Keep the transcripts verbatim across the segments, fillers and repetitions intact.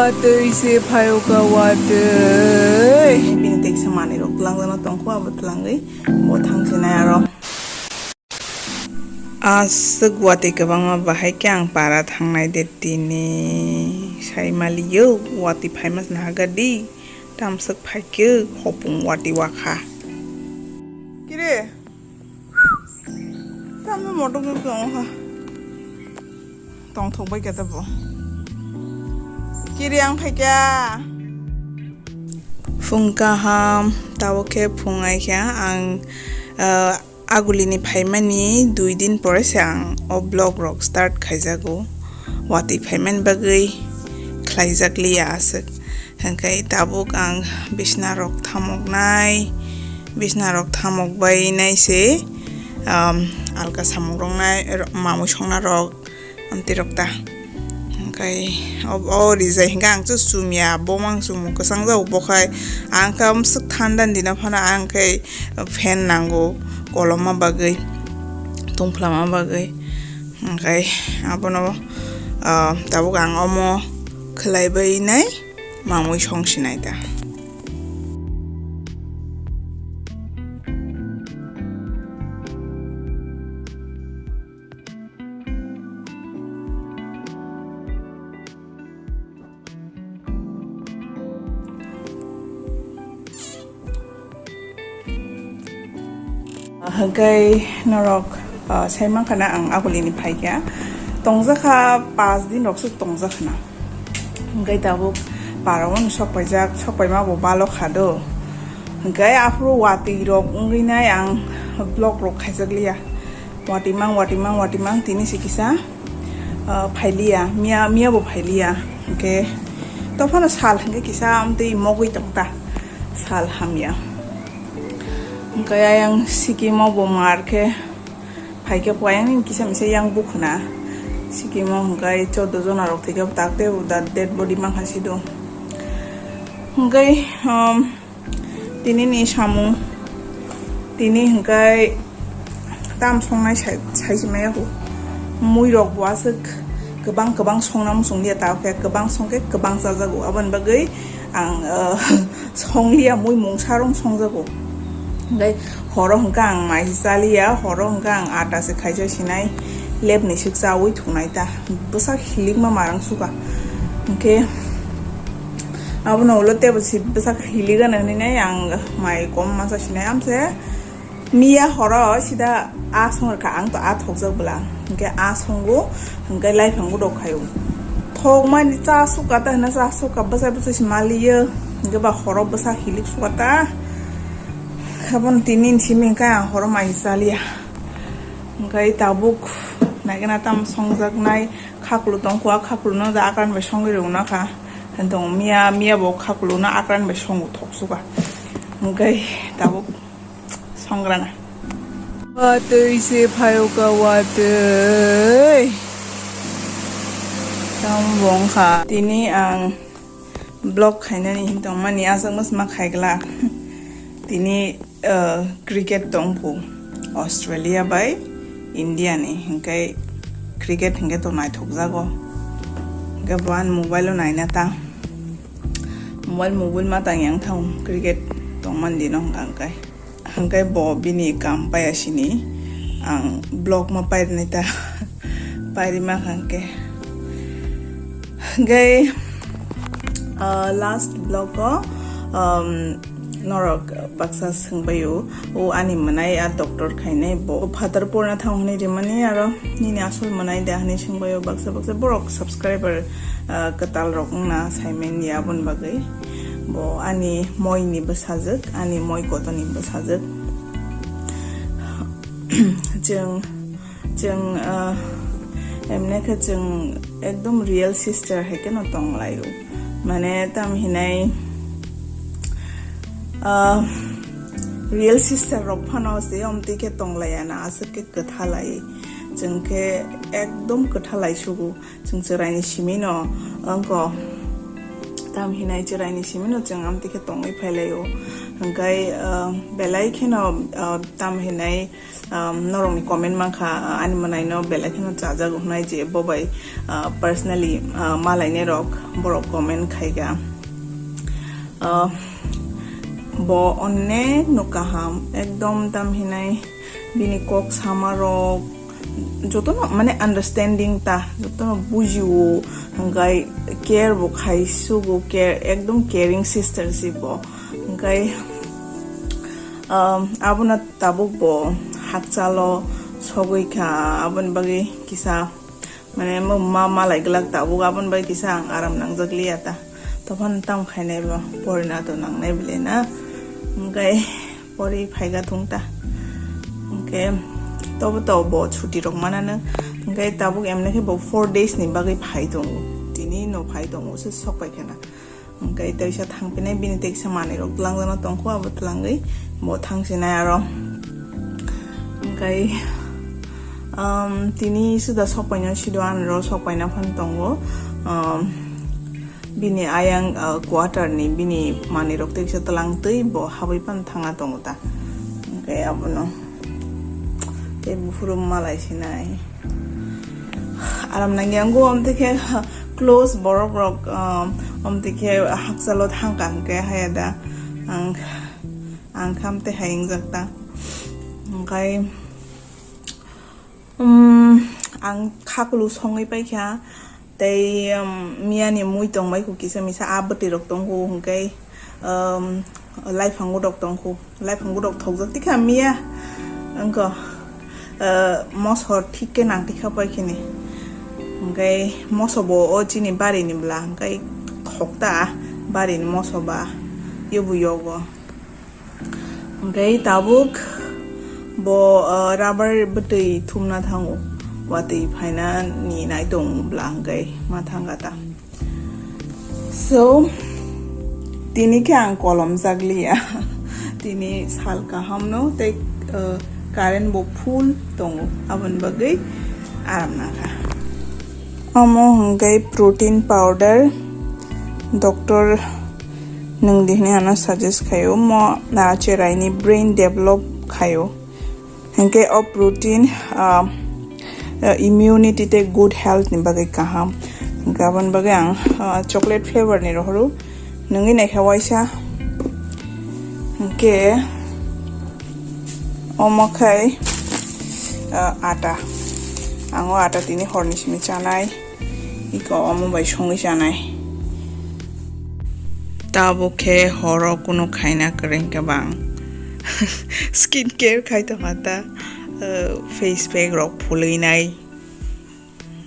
Watwi se phaio ka watwi. Bini teksa manwi rok twlangjana tongkho, abo twlangwi bo thangsinai aro. Aswk watwi kwbangma bahai khe ang para thangnai de tini. Sai maliyo, watwi phaima se nahaga di. Tamswk phaikhe hopung watwi wakha. Kire? Tamo motok tongo ha. Tongthok bai khe tabo. Kiri ang phaikha. Phung kaham, tabo khe phung aikha ang, ah, agulini phaimani dui din pore se ang o vlog rok start khaijago. Watwi phaimani bagwi khlaijak liya aswk. Hwnkhe tabuk ang bisna rok thamoknai, bisna rok thamok bai nai se, um, alka samung rok nai, ro-, mamui songna rok, amtwi rok ta. Hwnkhe o, o rijai hwnkhe ang chwng chumya, bo mang chumung kwchang jago, bo khai ang khe amswk thanda ni dino phano ang khe fan nango koloma bagwi, tungphla ma bagwi. Hwnkhe abono, ah, tabuk ang omo khwlai bai nai. Mamui song sinai ta. Hwnkhe norok, ah, sai mankha na ang agulini phaikha. Tongjakha, pas din rok swk tongjakha na. Hwnkhe tabuk para o sok paijak, sok paima bo balo kha do. Hwnkhe aphuru watwi rok wngwi nai ang vlog rok khaijak liya. Watwi mang, watwi mang, watwi mang tini se kisa, ah, phailiya, miya, miya bo phailiya. Hwnkhe tophano sal hwnkhe kisa amtwi mogwi tongta, sal hamya. Hwnkhe ayang sikimo bo mar khe phaikhe, ayang kisa misa yang bukhuna sikimo hwnkhe chordo jona rok thwikhe takte da dead body mankha sido. Hwnkhe, um, Tini ni samung, tini hwnkhe tam songnai sai, sai se maya ko. Mui rok bo aswk kwbang kwbang songna muchung liya, ta khe kwbang song khe kwbang chajago. Aboni bagwi ang, uh, song liya, mui mungsa rok songjago. Hwnkhe horo hwnkhe ang mai chaliya, horo hwnkhe ang ata se khaijak sinai, lep ni swk chawi thungnai ta. Bwsak hilikma marang suka. Hwnkhe abono ulo tebo si bwsak hiligana hinwi nai ang mai kom masa sinai amse miya horo sida a song rwkha ang to a thokjak bwla hwnkhe a songo hwnkhe laiphango rok khaio thokmani cha suka ta hwna cha suka bwsai bwsai se maliyo hwnkhe ba horo bwsak hilik suka ta khabon tini simi hwnkhe ang horo mai chaliya hwnkhe tabuk naigana tam songjaknai. Khaklu tongkho, a khaklu no da akran bai songwi rwna kha. Tong miya, miya bo khaklu no akran bai songo thoksuka. Hwnkhe tabuk songrana. Watwi se phaio ka watwi. Tam bong kha. Tini ang vlog khainani hin tongmani aswk ma sma khaigla. Tini, uh, cricket tongphu Australia bai India ni, hwnkhe cricket hwnkhe to naithokjago. Hwnkhe bo ani mobile o naina ta. Mobile, mobile ma tang yang thang cricket tongmani dino hwnkha hwnkhe. Hwnkhe bo bini kam paiya sini ang vlog ma pairwnai ta. Pairima hwnkhe. Hwnkhe, uh, last vlog o, um, norok baksa swngbaio, o ani mwnai a doctor khainai bo phatar porna thang hwnwi rimani aro nini asol mwnai da hwnwi swngbaio baksa baksa borok subscriber, uh, kwtal rok wngna saimani aboni bagwi bo ani moi ni bwsajwk, ani moi koto ni bwsajwk. Chwng Chwng, ah, emne khe chwng ekdom real sister hai kheno tonglaio. Mane tam hinai, ah, real sister rok phano se omtwi khe tonglaiya na, aswk khe kwtha lai. Chwng khe ekdom kwtha lai sugo. Chwng chwraini simi no, wngkho. Tam hinai chwraini simi no chwng amtwi khe tongwi phai laio. Hwnkhe, ah, belai kheno, ah, tam hinai, ah, norokni comment mankha, ah, ani mwnaino belai kheno chajago hwnai je bo bai, ah, personally, ah, malainairok borok comment khaikha. Ah, bo onek no kaham, ekdom tam hinai bini kok samarok jotono mane understanding ta, jotono bujio, hwnkhe care bo khai sugo, care, ekdom caring sister si bo. Hwnkhe, um, abono tabuk bo hakchalo sogwi kha, aboni bagwi kisa mane mo ma malai glak tabuk, aboni bagwi kisa ang aram nangjak liya ta. Tophano tam khainai bo, porina to nangnai bile na. Hwnkhe pori phaiga thung ta. Hwnkhe tobo to bo chuti rok manano. Hwnkhe tabuk emne khe bo four days ni bagwi phai tongo. Tini no phai tongo, se sok pai khana. Hwnkhe teisa thangpinai bini teksa manwi rok tlangjana tongkho, abo tlangwi bo thangsinai aro. Hwnkhe, um, tini suda sok paina sido anro sok paina phan tongo. Um, bini ayang, uh, quarter ni bini manwi rok teksa tlang twi bo habwi pan thanga tongo ta. Hwnkhe abono tei buphuru malai sinai. Aram nangya ango, amtwi khe close borok rok, um, amtwi khe hakchalo thangkha hwnkhe haya da ang, ang khamte hai wngjak ta. Hwnkhe, um, ang khakulu songwi paikha. Tei, um, miyani mui tongbai kho kisa misa, a bwtwi rok tongkho hwnkhe, um, laiphango rok tongkho, laiphango rok thokjak tikha miya wngkha, uh, moso thik khe nang tikha pai khini. Hwnkhe moso bo o chini barini bwla hwnkhe thokta barini moso ba yobu yogo. Hwnkhe tabuk bo, uh, rubber bwtwi thumna thango, watwi phaina ni nai tong bwla hwnkhe ma thangkha ta. So, tini khe ang kolom jakliya. Tini sal kaham no tei, uh, current bo full tongo, aboni bagwi aram nangkha. Omo hwnkhe protein powder, doctor nwng di hwnwi ano suggest khaio, mo, ah, cheraini brain develop khaio. Hwnkhe o protein, ah, ah, immunity tei good health ni bagwi kaham. Hwnkhe aboni bagwi ang, ah, chocolate flavor ni rohoro nwngwi naikha waisa. Hwnkhe omo khai, ah, ata. Ang o ata tini horni simi chanai. Iko omo bai songwi chanai. Tabuk khe horo kunu khaina kwrwng khe bang. Skin care khai tongma ta, uh, face pack rok phulwi nai.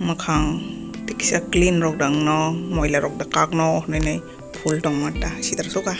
Mwkhang tikisa clean rok dangno, moila rok da kakno hwnwi nai phul tongma ta, sitra suka.